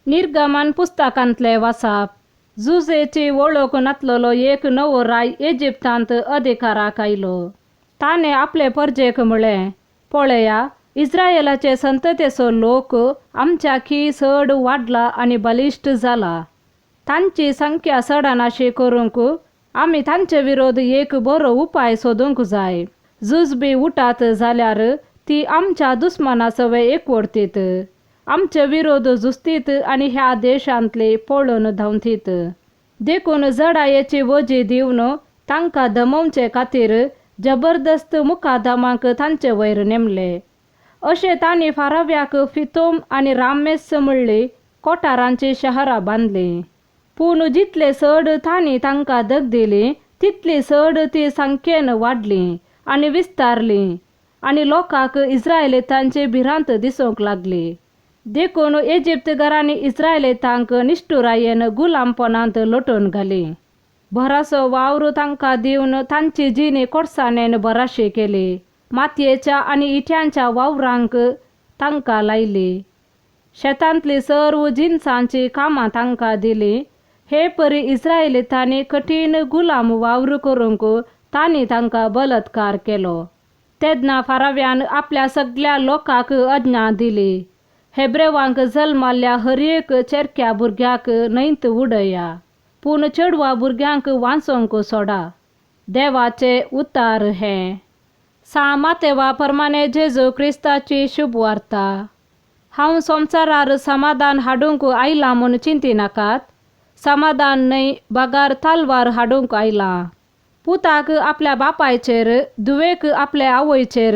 निर्गमन पुस्तकांतले वासाप. जुजेची वळख नातलेलो एक नवो राय इजिप्तांत अधिकाराक आयलो. ताणें आपले परजेक म्हळें, पळया, इस्रायलाचे संततेचो लोक आमच्याकी चड वाडला आनी बलिश्ट जाला. तांची संख्या चडनाशी करूंक आमी तांचे विरोध एक बरो उपाय सोदूंक जाय. झूज बी उठात जाल्यार ती आमच्या दुस्माना सवे एकवडतीत, आमचे विरोध झुजतीत आनी ह्या देशांतली पळून धांवतीत. देखून जडायेची वजी दिवन तांकां दमोवचे खातीर जबरदस्त मुकादमांक तांचे वयर नेमले. अशें तांणी फाराव्याक फितोम आनी रामेस म्हणली कोठारांची शहरां बांदलीं. पूण जितले चड तांणी तांकां दग दिली तितली चड ती संख्येन वाडली आनी विस्तारली आनी लोकांक इस्रायलितांची भिरांत दिसूंक लागली. देखून इजिप्तकारांनी इस्रायलितांक निश्ठुरायेन गुलामपणांत लोटून घाली. बरोसो वावर तांकां दिवन तांची जिणी कोडसाणेन बराशी केली. मातयेच्या आनी इट्यांच्या वावरांक तांकां लायली. शेतांतली सर्व जिनसांची कामां तांकां दिली. हे परी इस्रायलितांनी कठीण गुलाम वावर करूंक तांणी तांकां बलात्कार केलो. तेन्ना फाराव्यान आपल्या सगल्या लोकांक आज्ञा दिली, हेब्रेवांक जल्माल्ल्या हर एक चेरक्या भुरग्याक न्हंयत उडया, पूण चेडवा भुरग्यांक वांचोवंक सोडा. देवाचे उतार हें. सा मातेवा परमाने जेजू क्रिस्ताची शुभवार्ता. हांव संवसारार समाधान हाडूंक आयलां म्हूण चिंतिनाकात. समाधान न्हय बगार तलवार हाडूंक आयलां. पुताक आपल्या बापायचेर, धुवेक आपले आवयचेर,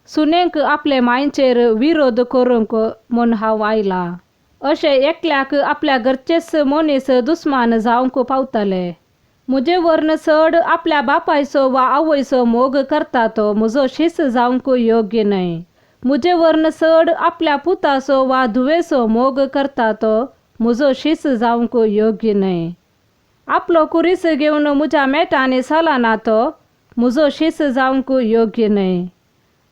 सुनेक आपले मांयचेर विरोध करूंक म्हूण हांव आयलां. अशें एकल्याक आपल्या घरचेच मनीस दुस्मान जावंक पावतले. म्हजे वर्ण चड आपल्या बापायचो वा आवयचो मोग करता तो म्हजो शीस जावंक योग्य न्हय. म्हजे वर्ण चड आपल्या पुताचो वा धुवेचो मोग करता तो म्हजो शीस जावंक योग्य न्हय. आपलो कुरीस घेवन म्हज्या मेटांनी चलना तो म्हजो शीस जावंक योग्य न्हय.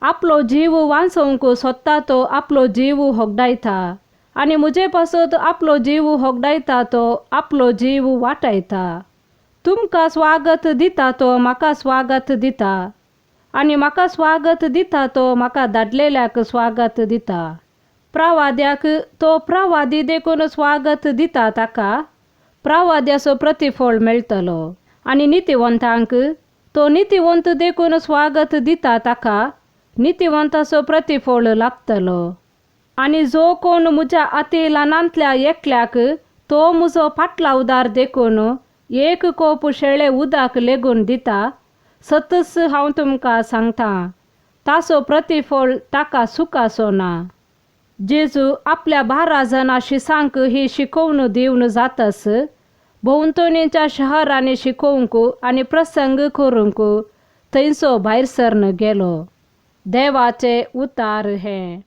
आपलो जीव वांचोवंक सोदता तो आपलो जीव होगडायता आनी म्हजे पासत आपलो जीव होगडायता तो आपलो जीव वाटायता. तुमकां स्वागत दिता तो म्हाका स्वागत दिता आनी म्हाका स्वागत दिता तो म्हाका धाडलेल्याक स्वागत दिता. प्रवाद्याक तो प्रवादी देखून स्वागत दिता ताका प्रवाद्याचो प्रतिफळ मेळटलो आनी नितीवंतांक तो नितीवंत देखून स्वागत दिता ताका नितीवंताचो प्रतिफळ लाभतलो. आनी जो कोण म्हज्या अती ल्हानांतल्या एकल्याक तो म्हजो पाटलावदार देखून एक कोप शेळे उदक लेगून दिता, सतच हांव तुमकां सांगता, ताचो प्रतिफळ ताका सुखाचो ना. जेजू आपल्या 12 जाणां शिसांक ही शिकोवन दिवन जातस भोंवतणीच्या शहरांनी शिकोवंक आनी प्रसंग करूंक थंयचो भायर सरन गेलो. देवाचे उतार हें.